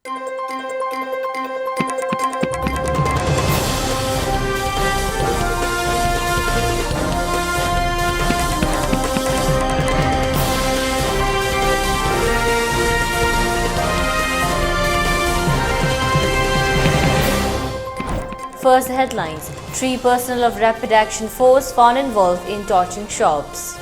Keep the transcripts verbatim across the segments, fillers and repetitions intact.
First headlines: Three personnel of Rapid Action Force found involved in torching shops.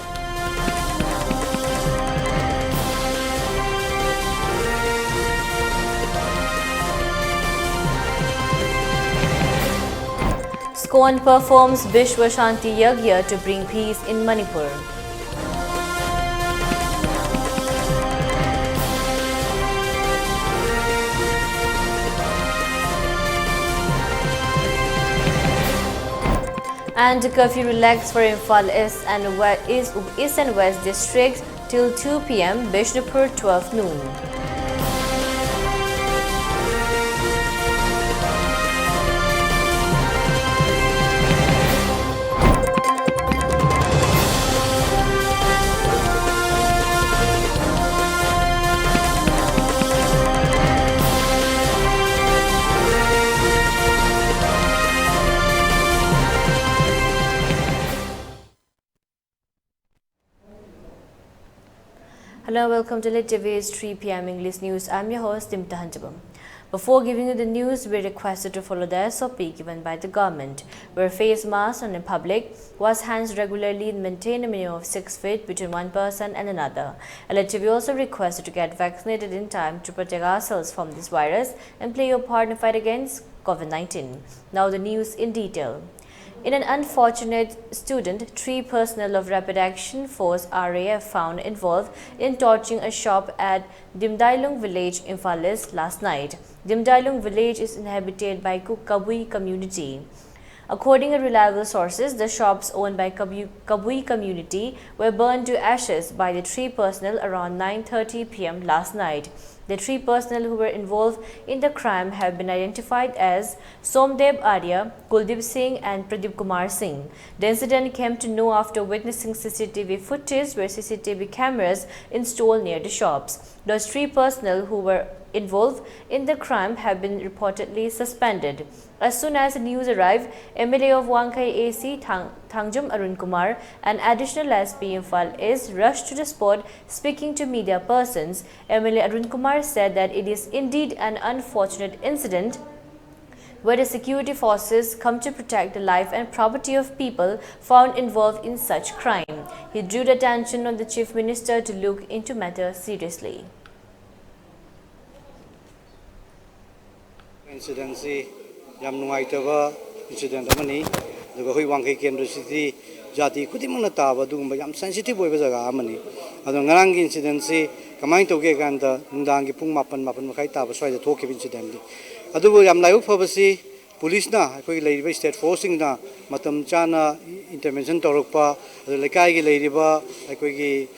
SCOAN performs Bishwa Shanti Yagya to bring peace in Manipur. And curfew relaxed for Imphal East and West, East, East and West districts till two p m, Bishnupur twelve noon. Hello, welcome to Lit T V's three p m English News. I'm your host, Dimta Hanjabam. Before giving you the news, we requested to follow the S O P given by the government, wear face masks in public, wash hands regularly, and maintain a minimum of six feet between one person and another. L T V also requested to get vaccinated in time to protect ourselves from this virus and play your part in the fight against COVID nineteen. Now the news in detail. In an unfortunate incident, three personnel of Rapid Action Force, R A F, found involved in torching a shop at Dimdailung village, Imphal East, last night. Dimdailung village is inhabited by Ku-, Kabui community. According to reliable sources, the shops owned by Kabui, Kabui community were burned to ashes by the three personnel around nine thirty p m last night. The three personnel who were involved in the crime have been identified as Somdev Arya, Kuldeep Singh, and Pradeep Kumar Singh. The incident came to know after witnessing C C T V footage where C C T V cameras installed near the shops. Those three personnel who were involved in the crime have been reportedly suspended. As soon as the news arrived, M L A of Wangkhei A C Thang- Thangjum Arun Kumar and Additional S P Imphal East rushed to the spot. Speaking to media persons, M L A Arun Kumar said that it is indeed an unfortunate incident where the security forces come to protect the life and property of people found involved in such crime. He drew the attention on the Chief Minister to look into matter seriously. Incident ꯁꯤ ꯌꯥꯝ ꯅꯨꯡꯉꯥꯏꯇꯕ incident ꯑꯃꯅꯤ꯫ ꯑꯗꯨꯒ ꯑꯩꯈꯣꯏ ꯋꯥꯡꯈꯩ ꯀꯦꯟꯗ꯭ꯔꯁꯤꯗꯤ ꯖꯥꯇꯤ ꯈꯨꯗꯤꯡꯃꯛꯅ ꯇꯥꯕ ꯑꯗꯨꯒꯨꯝꯕ ꯌꯥꯝ sensitive ꯑꯣꯏꯕ ꯖꯒꯥ ꯑꯃꯅꯤ꯫ ꯑꯗꯣ ꯉꯔꯥꯡꯒꯤ incident ꯁꯤ ꯀꯃꯥꯏꯅ ꯇꯧꯒꯦ ꯀꯥꯟꯗ ꯅꯨꯡꯗꯥꯡꯒꯤ ꯄꯨꯡ ꯃꯥꯄꯟ, ꯃꯥꯄꯟ ꯃꯈꯥꯏ ꯇꯥꯕ ꯁ꯭ꯋꯥꯏꯗ ꯊꯣꯛꯈꯤꯕ incident ꯅꯤ꯫ ꯑꯗꯨꯕꯨ ꯌꯥꯝ ꯂꯥꯏꯕꯛ ꯐꯕꯁꯤ ꯄꯨꯂꯤꯁꯅ, ꯑꯩꯈꯣꯏꯒꯤ ꯂꯩꯔꯤꯕ state force ꯁꯤꯡꯅ ꯃꯇꯝ ꯆꯥꯅ intervention ꯇꯧꯔꯛꯄ, ꯑꯗꯨ ꯂꯩꯀꯥꯏꯒꯤ ꯂꯩꯔꯤꯕ ꯑꯩꯈꯣꯏꯒꯤ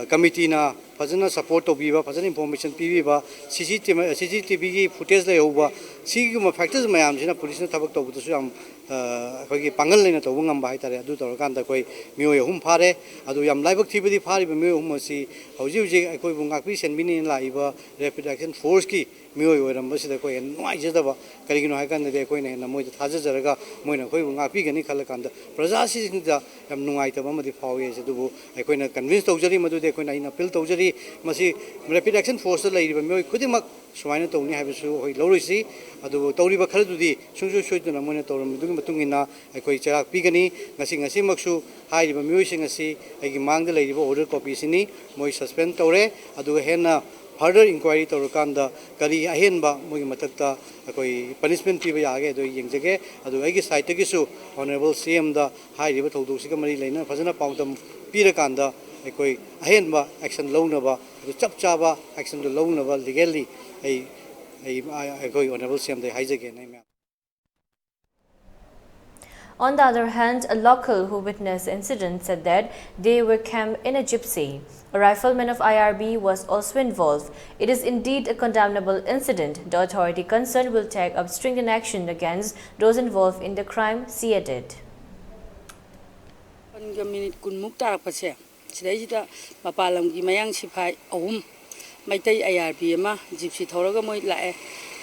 committee ꯅ ꯐꯖꯅ support ꯇꯧꯕꯤꯕ, ꯐꯖꯅ information ꯄꯤꯕꯤꯕ, CCTV ꯒꯤ footage ꯂꯩꯍꯧꯕ, ꯁꯤꯒꯨꯝꯕ factors ꯃꯌꯥꯝꯁꯤꯅ ꯄꯨꯂꯤꯁꯅ ꯊꯕꯛ ꯇꯧꯕꯗꯁꯨ ꯌꯥꯝ ꯑꯩꯈꯣꯏꯒꯤ ꯄꯥꯡꯒꯜ ꯂꯩꯅ ꯇꯧꯕ ꯉꯝꯕ ꯍꯥꯏꯇꯥꯔꯦ꯫ ꯑꯗꯨ ꯇꯧꯔꯀꯥꯟꯗ ꯑꯩꯈꯣꯏ ꯃꯤꯑꯣꯏ ꯑꯍꯨꯝ ꯐꯥꯔꯦ꯫ ꯑꯗꯨ ꯌꯥꯝ ꯂꯥꯏꯕꯛ ꯊꯤꯕꯗꯤ ꯐꯥꯔꯤꯕ ꯃꯤꯑꯣꯏ ꯑꯍꯨꯝ ꯑꯁꯤ ꯍꯧꯖꯤꯛ ꯍꯧꯖꯤꯛ ꯑꯩꯈꯣꯏꯕꯨ ꯉꯥꯛꯄꯤ ꯁꯦꯟꯕꯤꯅꯦꯅ ꯂꯥꯛꯏꯕ rapid action force ꯀꯤ ꯃꯤꯑꯣꯏ ꯑꯣꯏꯔꯝꯕꯁꯤꯗ ꯑꯩꯈꯣꯏ ꯍꯦꯟꯅ ꯅꯨꯡꯉꯥꯏꯖꯗꯕ꯫ ꯀꯔꯤꯒꯤꯅꯣ ꯍꯥꯏ ꯀꯥꯟꯗꯗꯤ ꯑꯩꯈꯣꯏꯅ ꯍꯦꯟꯅ ꯃꯣꯏꯗ ꯊꯥꯖꯖꯔꯒ ꯃꯣꯏꯅ ꯑꯩꯈꯣꯏꯕꯨ ꯉꯥꯛꯄꯤꯒꯅꯤ ꯈꯜꯂꯀꯥꯟꯗ ꯄ꯭ꯔꯖꯥꯁꯤꯡꯗ ꯌꯥꯝ ꯅꯨꯡꯉꯥꯏꯇꯕ ꯑꯃꯗꯤ ꯐꯥꯎꯏ꯫ ꯑꯗꯨꯕꯨ ꯑꯩꯈꯣꯏꯅ convince ꯇꯧꯖꯔꯤ, ꯃꯗꯨꯗꯤ ꯑꯩꯈꯣꯏꯅ ꯑꯩꯅ appeal ꯇꯧꯖꯔꯤ, ꯃꯁꯤ rapid action force ꯇ ꯂꯩꯔꯤꯕ ꯃꯤꯑꯣꯏ ꯈꯨꯗꯤꯡꯃꯛ ꯁꯨꯃꯥꯏꯅ ꯇꯧꯅꯤ ꯍꯥꯏꯕꯁꯨ ꯑꯩꯈꯣꯏ ꯂꯧꯔꯣꯏꯁꯤ꯫ ꯑꯗꯨꯕꯨ ꯇꯧꯔꯤꯕ ꯈꯔꯗꯨꯗꯤ ꯁꯨꯡꯁꯣꯏ ꯁꯣꯏꯗꯅ ꯃꯣꯏꯅ ꯇꯧꯔꯝꯕꯗꯨꯒꯤ ꯃꯇꯨꯡ ꯏꯟꯅ ꯑꯩꯈꯣꯏ ꯆꯩꯔꯥꯛ ꯄꯤꯒꯅꯤ꯫ ꯉꯁꯤ, ꯉꯁꯤꯃꯛꯁꯨ ꯍꯥꯏꯔꯤꯕ ꯃꯤꯑꯣꯏꯁꯤꯡ ꯑꯁꯤ ꯑꯩꯒꯤ ꯃꯥꯡꯗ ꯂꯩꯔꯤꯕ order copy ꯁꯤꯅꯤ꯫ ꯃꯣꯏ suspend ꯇꯧꯔꯦ꯫ ꯑꯗꯨꯒ ꯍꯦꯟꯅ further inquiry ꯇꯧꯔꯀꯥꯟꯗ ꯀꯔꯤ ꯑꯍꯦꯟꯕ ꯃꯣꯏꯒꯤ ꯃꯊꯛꯇ ꯑꯩꯈꯣꯏ punishment ꯄꯤꯕ ꯌꯥꯒꯦ ꯑꯗꯨ ꯌꯦꯡꯖꯒꯦ꯫ ꯑꯗꯨꯒ ꯑꯩꯒꯤ side ꯇꯒꯤꯁꯨ Honourable CM ꯗ ꯍꯥꯏꯔꯤꯕ ꯊꯧꯗꯣꯛꯁꯤꯒ ꯃꯔꯤ ꯂꯩꯅꯅ ꯐꯖꯅ ꯄꯥꯎꯗꯝ ꯄꯤꯔꯀꯥꯟꯗ ꯑꯩꯈꯣꯏ ꯑꯍꯦꯟꯕ action ꯂꯧꯅꯕ, ꯑꯗꯨ ꯆꯞ ꯆꯥꯕ action ꯗꯨ ꯂꯧꯅꯕ legally ꯑꯩ, ꯑꯩ, ꯑꯩꯈꯣꯏ Honourable CM ꯗ ꯑꯩ ꯍꯥꯏꯖꯒꯦꯅ ꯑꯩ ꯃꯌꯥꯝ On the other hand, a local who witnessed the incident said that they were camped in a gypsy. A rifleman of I R B was also involved. It is indeed a condemnable incident. The authority concerned will take up stringent action against those involved in the crime, she added. ꯄꯟꯒ minute ꯀꯨꯟꯃꯨꯛ ꯇꯥꯔꯛꯄꯁꯦ, ꯁꯤꯗꯩꯁꯤꯗ ꯃꯄꯥꯟ ꯂꯝꯒꯤ ꯃꯌꯥꯡ ꯁꯤꯐꯥꯏ ꯑꯍꯨꯝ Meitei I R B ꯑꯃ ꯖꯤꯞꯁꯤ ꯊꯧꯔꯒ ꯃꯣꯏ ꯂꯥꯛꯑꯦ꯫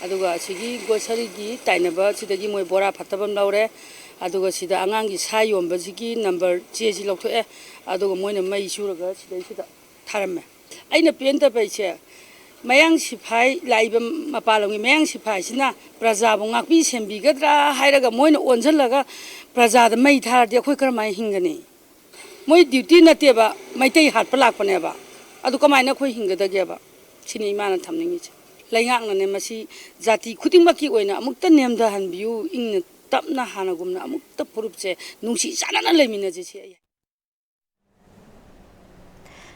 ꯑꯗꯨꯒ ꯑꯁꯤꯒꯤ ꯒ꯭ꯔꯣꯁꯔꯤꯒꯤ ꯇꯥꯏꯅꯕ ꯁꯤꯗꯒꯤ ꯃꯣꯏ ꯕꯣꯔꯥ ꯐꯠꯇꯕ ꯑꯃ ꯂꯧꯔꯦ꯫ ꯑꯗꯨꯒ ꯁꯤꯗ ꯑꯉꯥꯡꯒꯤ ꯁꯥ ꯌꯣꯟꯕꯁꯤꯒꯤ ꯅꯝꯕꯔ ꯆꯦꯁꯤ ꯂꯧꯊꯣꯛꯑꯦ꯫ ꯑꯗꯨꯒ ꯃꯣꯏꯅ ꯃꯩ ꯆꯨꯔꯒ ꯁꯤꯗꯩꯁꯤꯗ ꯊꯥꯔꯝꯃꯦ꯫ ꯑꯩꯅ ꯄꯦꯟꯗꯕ ꯑꯩꯁꯦ, ꯃꯌꯥꯡ ꯁꯤꯐꯥꯏ ꯂꯥꯛꯏꯕ, ꯃꯄꯥꯟ ꯂꯝꯒꯤ ꯃꯌꯥꯡ ꯁꯤꯐꯥꯏꯁꯤꯅ ꯄ꯭ꯔꯖꯥꯕꯨ ꯉꯥꯛꯄꯤ ꯁꯦꯟꯕꯤꯒꯗ꯭ꯔꯥ ꯍꯥꯏꯔꯒ ꯃꯣꯏꯅ ꯑꯣꯟꯁꯤꯜꯂꯒ ꯄ꯭ꯔꯖꯥꯗ ꯃꯩ ꯊꯥꯔꯗꯤ ꯑꯩꯈꯣꯏ ꯀꯔꯝꯍꯥꯏꯅ ꯍꯤꯡꯒꯅꯤ? ꯃꯣꯏ ꯗ꯭ꯌꯨꯇꯤ ꯅꯠꯇꯦꯕ, ꯃꯩꯇꯩ ꯍꯥꯠꯄ ꯂꯥꯛꯄꯅꯦꯕ꯫ ꯑꯗꯨ ꯀꯃꯥꯏꯅ ꯑꯩꯈꯣꯏ ꯍꯤꯡꯒꯗꯒꯦꯕ? ꯁꯤꯅꯤ ꯏꯃꯥꯅ ꯊꯝꯅꯤꯡꯉꯤꯁꯦ꯫ ꯂꯩꯉꯥꯛꯅꯅꯦ ꯃꯁꯤ ꯖꯥꯇꯤ ꯈꯨꯗꯤꯡꯃꯛꯀꯤ ꯑꯣꯏꯅ ꯑꯃꯨꯛꯇ ꯅꯦꯝꯊꯍꯟꯕꯤꯌꯨ, ꯏꯪꯅ ꯇꯞꯅ ꯍꯥꯟꯅꯒꯨꯝꯅ ꯑꯃꯨꯛꯇ ꯐꯨꯔꯨꯞꯁꯦ ꯅꯨꯡꯁꯤ ꯆꯥꯟꯅꯅ ꯂꯩꯃꯤꯟꯅꯁꯦ, ꯁꯤ ꯑꯩ꯫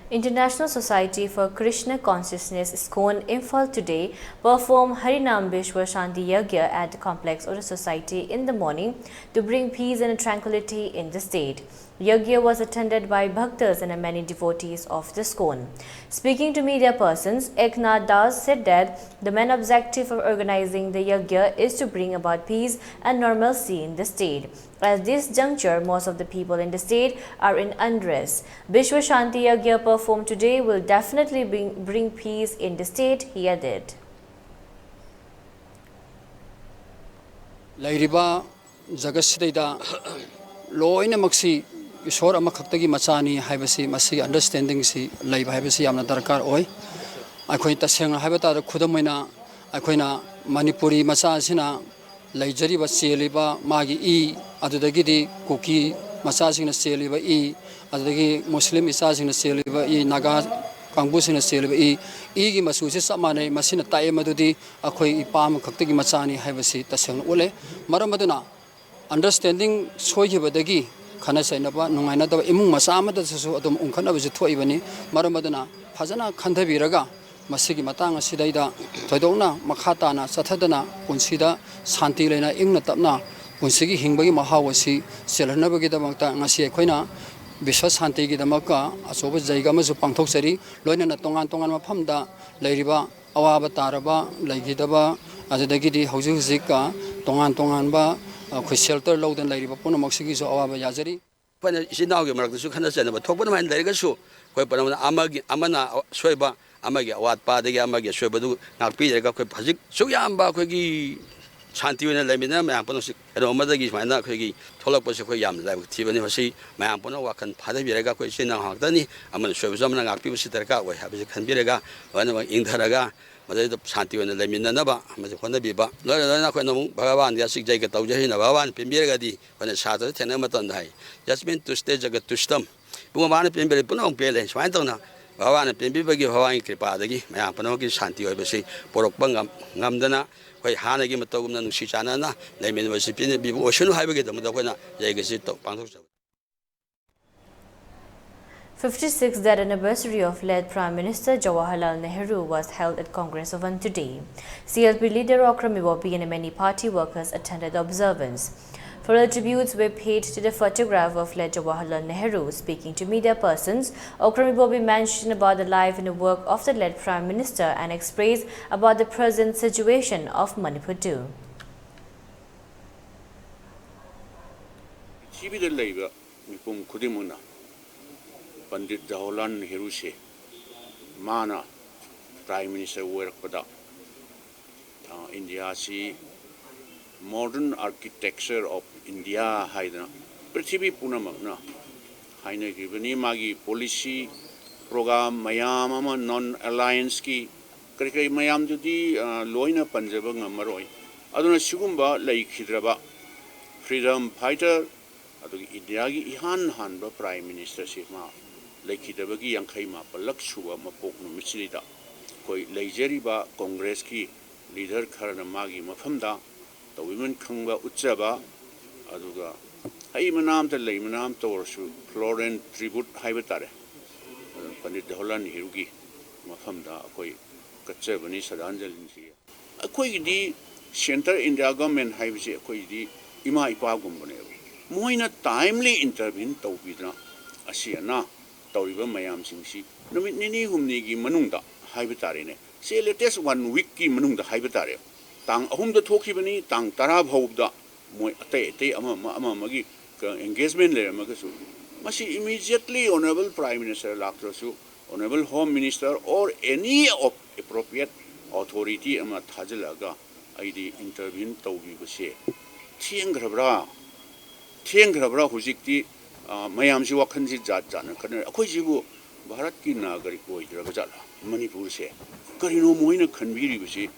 International Society for Krishna Consciousness, ISKCON, Imphal today performed Harinam Vishwa Shanti Yagya at the complex of the society in the morning to bring peace and tranquility in the state. Yagya was attended by bhaktas and many devotees of the ISKCON. Speaking to media persons, Eknath Das said that the main objective of organizing the Yagya is to bring about peace and normalcy in the state. At this juncture, most of the people in the state are in unrest. Vishwa Shanti Yagya performed today will definitely bring, bring peace in the state, he added. ꯂꯩꯔꯤꯕ ꯖꯒꯠꯁꯤꯗꯩꯗ ꯂꯣꯏꯅꯃꯛꯁꯤ ꯏꯁꯣꯔ ꯑꯃꯈꯛꯇꯒꯤ ꯃꯆꯥꯅꯤ ꯍꯥꯏꯕꯁꯤ, ꯃꯁꯤꯒꯤ ꯑꯟꯗꯔꯁ꯭ꯇꯦꯟꯗꯤꯡꯁꯤ ꯂꯩꯕ ꯍꯥꯏꯕꯁꯤ ꯌꯥꯝꯅ ꯗꯔꯀꯥꯔ ꯑꯣꯏ꯫ ꯑꯩꯈꯣꯏ ꯇꯁꯦꯡꯅ ꯍꯥꯏꯕ ꯇꯥꯔꯦ, ꯈꯨꯗꯝ ꯑꯣꯏꯅ ꯑꯩꯈꯣꯏꯅ ꯃꯅꯤꯄꯨꯔꯤ ꯃꯆꯥ ꯑꯁꯤꯅ ꯂꯩꯖꯔꯤꯕ, ꯆꯦꯜꯂꯤꯕ ꯃꯥꯒꯤ ꯏ, ꯑꯗꯨꯗꯒꯤꯗꯤ ꯀꯨꯀꯤ ꯃꯆꯥꯁꯤꯡꯅ ꯆꯦꯜꯂꯤꯕ ꯏ, ꯑꯗꯨꯗꯒꯤ ꯃꯨꯁꯂꯤꯝ ꯏꯆꯥꯁꯤꯡꯅ ꯆꯦꯜꯂꯤꯕ ꯏ, ꯅꯥꯒꯥ ꯀꯥꯡꯕꯨꯁꯤꯡꯅ ꯆꯦꯜꯂꯤꯕ ꯏ, ꯏꯒꯤ ꯃꯆꯨꯁꯤ ꯆꯞ ꯃꯥꯟꯅꯩ꯫ ꯃꯁꯤꯅ ꯇꯥꯛꯑꯦ ꯃꯗꯨꯗꯤ ꯑꯩꯈꯣꯏ ꯏꯄꯥ ꯑꯃꯈꯛꯇꯒꯤ ꯃꯆꯥꯅꯤ ꯍꯥꯏꯕꯁꯤ ꯇꯁꯦꯡꯅ ꯎꯠꯂꯦ꯫ ꯃꯔꯝ ꯑꯗꯨꯅ ꯑꯟꯗꯔꯁ꯭ꯇꯦꯟꯗꯤꯡ ꯁꯣꯏꯈꯤꯕꯗꯒꯤ ꯈꯠꯅ ꯆꯩꯅꯕ, ꯅꯨꯡꯉꯥꯏꯅꯗꯕ ꯏꯃꯨꯡ ꯃꯆꯥ ꯑꯃꯗꯁꯨ ꯑꯗꯨꯝ ꯎꯪꯈꯠꯅꯕꯁꯨ ꯊꯣꯛꯏꯕꯅꯤ꯫ ꯃꯔꯝ ꯑꯗꯨꯅ ꯐꯖꯅ ꯈꯟꯊꯕꯤꯔꯒ ꯃꯁꯤꯒꯤ ꯃꯇꯥꯡ ꯑꯁꯤꯗꯩꯗ ꯊꯣꯏꯗꯣꯛꯅ ꯃꯈꯥ ꯇꯥꯅ ꯆꯠꯊꯗꯅ ꯄꯨꯟꯁꯤꯗ ꯁꯥꯟꯇꯤ ꯂꯩꯅ ꯏꯪꯅ ꯇꯞꯅ ꯄꯨꯟꯁꯤꯒꯤ ꯍꯤꯡꯕꯒꯤ ꯃꯍꯥꯎ ꯑꯁꯤ ꯆꯦꯜꯍꯟꯅꯕꯒꯤꯗꯃꯛꯇ ꯉꯁꯤ ꯑꯩꯈꯣꯏꯅ ꯕꯤꯁ꯭ꯋ ꯁꯥꯟꯇꯤꯒꯤꯗꯃꯛꯇ ꯑꯆꯧꯕ ꯖꯩꯒ ꯑꯃꯁꯨ ꯄꯥꯡꯊꯣꯛꯆꯔꯤ꯫ ꯂꯣꯏꯅꯅ ꯇꯣꯉꯥꯟ ꯇꯣꯉꯥꯟꯕ ꯃꯐꯝꯗ ꯂꯩꯔꯤꯕ ꯑꯋꯥꯕ ꯇꯥꯔꯕ, ꯂꯩꯈꯤꯗꯕ, ꯑꯗꯨꯗꯒꯤꯗꯤ ꯍꯧꯖꯤꯛ ꯍꯧꯖꯤꯛ ꯇꯣꯉꯥꯟ ꯇꯣꯉꯥꯟꯕ ꯑꯩꯈꯣꯏ ꯁꯦꯜꯇꯔ ꯂꯧꯗꯅ ꯂꯩꯔꯤꯕ ꯄꯨꯝꯅꯃꯛꯁꯤꯒꯤꯁꯨ ꯑꯋꯥꯕ ꯌꯥꯖꯔꯤ꯫ ꯑꯩꯈꯣꯏꯅ ꯏꯆꯤꯟ ꯏꯅꯥꯎꯒꯤ ꯃꯔꯛꯇꯁꯨ ꯈꯠꯅ ꯆꯩꯅꯕ ꯊꯣꯛꯄ ꯑꯗꯨꯃꯥꯏꯅ ꯂꯩꯔꯒꯁꯨ, ꯑꯩꯈꯣꯏ ꯄꯨꯝꯅꯃꯛꯅ ꯑꯃꯒꯤ, ꯑꯃꯅ ꯑꯁꯣꯏꯕ, ꯑꯃꯒꯤ ꯑꯋꯥꯠꯄ ꯑꯗꯒꯤ ꯑꯃꯒꯤ ꯑꯁꯣꯏꯕꯗꯨ ꯉꯥꯛꯄꯤꯔꯒ ꯑꯩꯈꯣꯏ ꯍꯧꯖꯤꯛ ꯁꯨꯛ ꯌꯥꯝꯕ ꯑꯩꯈꯣꯏꯒꯤ ꯁꯥꯟꯇꯤ ꯑꯣꯏꯅ ꯂꯩꯃꯤꯟꯅ ꯃꯌꯥꯝ ꯄꯨꯝꯅꯃꯛꯁꯤ ꯀꯩꯅꯣ ꯑꯃꯗꯒꯤ ꯁꯨꯃꯥꯏꯅ ꯑꯩꯈꯣꯏꯒꯤ ꯊꯣꯛꯂꯛꯄꯁꯦ ꯑꯩꯈꯣꯏ ꯌꯥꯝꯅ ꯂꯥꯏꯕꯛ ꯊꯤꯕꯅꯤ꯫ ꯃꯁꯤ ꯃꯌꯥꯝ ꯄꯨꯝꯅꯃꯛ ꯋꯥꯈꯜ ꯐꯥꯊꯕꯤꯔꯒ ꯑꯩꯈꯣꯏ ꯏꯆꯤꯟ ꯏꯅꯥꯎ ꯉꯥꯛꯇꯅꯤ, ꯑꯃꯅ ꯁꯣꯏꯕꯁꯨ ꯑꯃꯅ ꯉꯥꯛꯄꯤꯕꯁꯤ ꯗꯔꯀꯥꯔ ꯑꯣꯏ ꯍꯥꯏꯕꯁꯤ ꯈꯟꯕꯤꯔꯒ ꯂꯣꯏꯅꯃꯛ ꯏꯪꯊꯔꯒ ꯃꯗꯨꯗ ꯁꯥꯟꯇꯤ ꯑꯣꯏꯅ ꯂꯩꯃꯤꯟꯅꯅꯕ ꯑꯃꯗꯤ ꯍꯣꯠꯅꯕꯤꯕ꯫ ꯂꯣꯏꯅ ꯂꯣꯏꯅ ꯑꯩꯈꯣꯏꯅ ꯑꯃꯨꯛ ꯚꯒꯋꯥꯟꯒꯤ ꯑꯁꯤꯛ ꯖꯩꯒ ꯇꯧꯖꯩ ꯍꯥꯏꯅ ꯚꯒꯋꯥꯟ ꯄꯦꯟꯕꯤꯔꯒꯗꯤ ꯑꯩꯈꯣꯏꯅ ꯁꯥꯇ꯭ꯔꯗ ꯊꯦꯡꯅꯕ ꯃꯇꯝꯗ ꯍꯥꯏ, "ꯌꯁꯃꯤꯟ ꯇꯨꯁꯇꯦ ꯖꯒꯠ ꯇꯨꯁꯇꯝ"꯫ ꯏꯕꯨꯡꯉꯣ, ꯃꯥꯅ ꯄꯦꯟꯕꯤꯔꯦ, ꯄꯨꯝꯅꯃꯛ ꯄꯦꯜꯂꯦ꯫ ꯁꯨꯃꯥꯏꯅ ꯇꯧꯅ ꯚꯒꯋꯥꯟꯅ ꯄꯦꯟꯕꯤꯕꯒꯤ, ꯚꯒꯋꯥꯟꯒꯤ ꯀ꯭ꯔꯤꯄꯥꯗꯒꯤ ꯃꯌꯥꯝ ꯄꯨꯝꯅꯃꯛꯀꯤ ꯁꯥꯟꯇꯤ ꯑꯣꯏꯕꯁꯤ ꯄꯣꯔꯛꯄ ꯉꯝ-, ꯉꯝꯗꯅ ꯑꯩꯈꯣꯏ ꯍꯥꯟꯅꯒꯤ ꯃꯇꯧꯒꯨꯝꯅ ꯅꯨꯡꯁꯤ ꯆꯥꯟꯅꯅ ꯂꯩꯃꯤꯟꯅꯕꯁꯤ ꯄꯤꯕꯤꯕ ꯑꯣꯏꯁꯅꯨ ꯍꯥꯏꯕꯒꯤꯗꯃꯛꯇ ꯑꯩꯈꯣꯏꯅ ꯌꯩꯒꯁꯤ ꯇꯧ-, ꯄꯥꯡꯊꯣꯛꯆꯕ꯫ Fifty-sixth death anniversary of late Prime Minister Jawaharlal Nehru was held at Congress Bhavan today. C L P leader Okram Ibobi and many party workers attended the observance. Floral tributes were paid to the photograph of late Jawaharlal Nehru. Speaking to media persons, Okram Ibobi mentioned about the life and work of the late Prime Minister and expressed about the present situation of Manipur too. ꯄ꯭ꯔꯤꯊꯤꯕꯤꯗ ꯂꯩꯕ ꯃꯤꯄꯨꯝ ꯈꯨꯗꯤꯡꯃꯛꯅ ꯄꯟꯗꯤꯠ ꯖꯋꯥꯍꯔꯂꯥꯜ ꯅꯦꯍꯔꯨꯁꯦ ꯃꯥꯅ prime minister ꯑꯣꯏꯔꯛꯄꯗ, ꯑ, ꯏꯟꯗꯤꯌꯥꯁꯤ modern architecture of India ꯍꯥꯏꯗꯅ ꯄ꯭ꯔꯤꯊꯤꯕꯤ ꯄꯨꯝꯅꯃꯛꯅ ꯍꯥꯏꯅꯈꯤꯕꯅꯤ꯫ ꯃꯥꯒꯤ ꯄꯣꯂꯤꯁꯤ ꯄ꯭ꯔꯣꯒ꯭ꯔꯥꯝ ꯃꯌꯥꯝ ꯑꯃ, ꯅꯟ ꯑꯦꯂꯥꯌꯟꯁꯀꯤ ꯀꯔꯤ ꯀꯔꯤ ꯃꯌꯥꯝꯗꯨꯗꯤ, ꯑ, ꯂꯣꯏꯅ ꯄꯟꯖꯕ ꯉꯝꯃꯔꯣꯏ꯫ ꯑꯗꯨꯅ ꯁꯤꯒꯨꯝꯕ ꯂꯩꯈꯤꯗ꯭ꯔꯕ ꯐ꯭ꯔꯤꯗꯝ ꯐꯥꯏꯇꯔ, ꯑꯗꯨꯒ ꯏꯟꯗꯤꯌꯥꯒꯤ ꯏꯍꯥꯟ ꯍꯥꯟꯕ ꯄ꯭ꯔꯥꯏꯝ ꯃꯤꯅꯤꯁꯇꯔꯁꯤ ꯃꯥ ꯂꯩꯈꯤꯗꯕꯒꯤ ꯌꯥꯡꯈꯩ ꯃꯥꯄꯜꯂꯛ ꯁꯨꯕ ꯃꯄꯣꯛ ꯅꯨꯃꯤꯠꯁꯤꯗ ꯑꯩꯈꯣꯏ ꯂꯩꯖꯔꯤꯕ ꯀꯣꯡꯒ꯭ꯔꯦꯁꯀꯤ ꯂꯤꯗꯔ ꯈꯔꯅ ꯃꯥꯒꯤ ꯃꯐꯝꯗ ꯇꯧꯕꯤꯃꯟ ꯈꯪꯕ ꯎꯠꯆꯕ, ꯑꯗꯨꯒ ꯍꯩ ꯃꯅꯥ ꯑꯃꯇ ꯂꯩ ꯃꯅꯥ ꯑꯃꯇ ꯑꯣꯏꯔꯁꯨ floral tribute ꯍꯥꯏꯕ ꯇꯥꯔꯦ, ꯑꯗꯨ ꯄꯟꯗꯤꯠ ꯖꯋꯥꯍꯔꯂꯥꯜ ꯅꯦꯍꯔꯨꯒꯤ ꯃꯐꯝꯗ ꯑꯩꯈꯣꯏ ꯀꯠꯆꯕꯅꯤ ꯁ꯭ꯔꯗꯥꯟꯖꯂꯤꯁꯤ꯫ ꯑꯩꯈꯣꯏꯒꯤꯗꯤ ꯁꯦꯟꯇꯔ ꯏꯟꯗꯤꯌꯥ ꯒꯚꯔꯟꯃꯦꯟ ꯍꯥꯏꯕꯁꯤ ꯑꯩꯈꯣꯏꯒꯤꯗꯤ ꯏꯃꯥ ꯏꯄꯥꯒꯨꯝꯕꯅꯦꯕ꯫ ꯃꯣꯏꯅ ꯇꯥꯏꯝꯂꯤ ꯏꯟꯇꯔꯚꯤꯟ ꯇꯧꯕꯤꯗꯅ ꯑꯁꯤ ꯑꯅꯥ ꯇꯧꯔꯤꯕ ꯃꯌꯥꯝꯁꯤꯡꯁꯤ ꯅꯨꯃꯤꯠ ꯅꯤꯅꯤ ꯍꯨꯝꯅꯤꯒꯤ ꯃꯅꯨꯡꯗ ꯍꯥꯏꯕ ꯇꯥꯔꯦꯅꯦ, ꯁꯤ ꯂꯦꯇꯦꯁ ꯋꯥꯟ ꯋꯤꯛꯀꯤ ꯃꯅꯨꯡꯗ ꯍꯥꯏꯕ ꯇꯥꯔꯦ, ꯇꯥꯡ ꯑꯍꯨꯝꯗ ꯊꯣꯛꯈꯤꯕꯅꯤ, ꯇꯥꯡ ꯇꯔꯥ ꯐꯥꯎꯕꯗ ꯃꯣꯏ ꯑꯇꯩ ꯑꯇꯩ ꯑꯃ ꯑꯃ ꯑꯃ ꯑꯃꯒꯤ ꯑꯦꯡꯒꯦꯖꯃꯦꯟ ꯂꯩꯔꯝꯃꯒꯁꯨ, ꯃꯁꯤ ꯏꯃꯤꯗꯤꯌꯦꯠꯂꯤ ꯑꯣꯅꯔꯦꯕꯜ ꯄ꯭ꯔꯥꯏꯝ ꯃꯤꯅꯤꯁꯇꯔ ꯂꯥꯛꯇ꯭ꯔꯁꯨ Honorable Home Minister or any of appropriate authority ꯑꯃ ꯊꯥꯖꯤꯜꯂꯒ ꯑꯩꯗꯤ intervene ꯇꯧꯕꯤꯕꯁꯦ ꯊꯦꯡꯈ꯭ꯔꯕ꯭ꯔꯥ? ꯊꯦꯡꯈ꯭ꯔꯕ꯭ꯔꯥ? ꯍꯧꯖꯤꯛꯇꯤ, ꯑ, ꯃꯌꯥꯝꯁꯤ ꯋꯥꯈꯜꯁꯤ ꯖꯥꯠ ꯖꯥꯠꯅ ꯈꯟꯅꯔꯦ꯫ ꯑꯩꯈꯣꯏꯁꯤꯕꯨ ꯚꯥꯔꯠꯀꯤ ꯅꯥꯒꯔꯤꯛ ꯑꯣꯏꯗ꯭ꯔꯕ ꯖꯥꯠꯂꯥ? ꯃꯅꯤꯄꯨꯔꯁꯦ ꯀꯔꯤꯅꯣ ꯃꯣꯏꯅ ꯈꯟꯕꯤꯔꯤꯕꯁꯤ?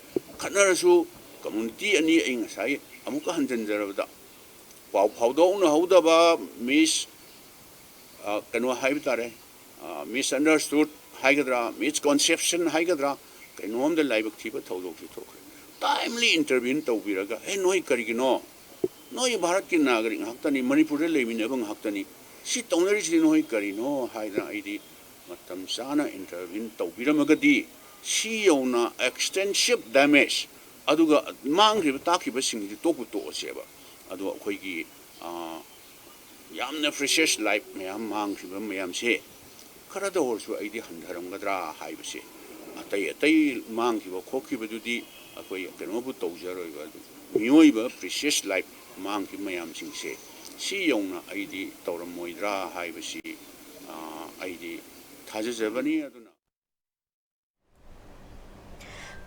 ꯈꯠꯅꯔꯁꯨ community ꯑꯅꯤ, ꯑꯩ ꯉꯁꯥꯏ ꯑꯃꯨꯛꯀ ꯍꯟꯖꯤꯟꯖꯔꯕꯗ, ꯄꯥꯎ ꯐꯥꯎꯗꯣꯛꯅꯍꯧꯗꯕ, ꯃꯤꯁ ꯑ, ꯀꯩꯅꯣ ꯍꯥꯏꯕ ꯇꯥꯔꯦ, ꯑ, misunderstood ꯍꯥꯏꯒꯗ꯭ꯔꯥ, misconception ꯍꯥꯏꯒꯗ꯭ꯔꯥ, ꯀꯩꯅꯣꯝꯗ ꯂꯥꯏꯕꯛ ꯊꯤꯕ ꯊꯧꯗꯣꯛꯁꯨ ꯊꯣꯛꯈ꯭ꯔꯦ꯫ Timely intervene ꯇꯧꯕꯤꯔꯒ, "ꯑꯦ, ꯅꯣꯏ ꯀꯔꯤꯒꯤꯅꯣ? ꯅꯣꯏ ꯚꯥꯔꯠꯀꯤ ꯅꯥꯒꯔꯤꯛ ꯉꯥꯛꯇꯅꯤ, ꯃꯅꯤꯄꯨꯔꯗ ꯂꯩꯃꯤꯟꯅꯕ ꯉꯥꯛꯇꯅꯤ, ꯁꯤ ꯇꯧꯅꯔꯤꯁꯤ ꯅꯣꯏ ꯀꯔꯤꯅꯣ?" ꯍꯥꯏꯗꯅ ꯑꯩꯗꯤ ꯃꯇꯝ ꯆꯥꯅ intervene ꯇꯧꯕꯤꯔꯝꯃꯒꯗꯤ ꯁꯤ ꯌꯧꯅ extensive damage, ꯑꯗꯨꯒ ꯃꯥꯡꯈ꯭ꯔꯤꯕ ꯇꯥꯛꯈꯤꯕꯁꯤꯡꯁꯤ ꯇꯣꯛꯄꯨ ꯇꯣꯛꯑꯁꯦꯕ꯫ ꯑꯗꯣ ꯑꯩꯈꯣꯏꯒꯤ, ꯑ, ꯌꯥꯝꯅ precious life ꯃꯌꯥꯝ ꯃꯥꯡꯈꯤꯕ ꯃꯌꯥꯝꯁꯦ ꯈꯔꯗ ꯑꯣꯏꯔꯁꯨ ꯑꯩꯗꯤ ꯍꯟꯊꯔꯝꯒꯗ꯭ꯔꯥ ꯍꯥꯏꯕꯁꯦ, ꯑꯇꯩ ꯑꯇꯩ ꯃꯥꯡꯈꯤꯕ ꯈꯣꯠꯈꯤꯕꯗꯨꯗꯤ ꯑꯩꯈꯣꯏ ꯀꯩꯅꯣꯕꯨ ꯇꯧꯖꯔꯣꯏꯕ, ꯑꯗꯨ ꯃꯤꯑꯣꯏꯕ precious life ꯃꯥꯡꯈꯤꯕ ꯃꯌꯥꯝꯁꯤꯡꯁꯦ ꯁꯤ ꯌꯧꯅ ꯑꯩꯗꯤ ꯇꯧꯔꯝꯃꯣꯏꯗ꯭ꯔꯥ ꯍꯥꯏꯕꯁꯤ, ꯑ, ꯑꯩꯗꯤ ꯊꯥꯖꯖꯕꯅꯤ꯫ ꯑꯗꯨꯅ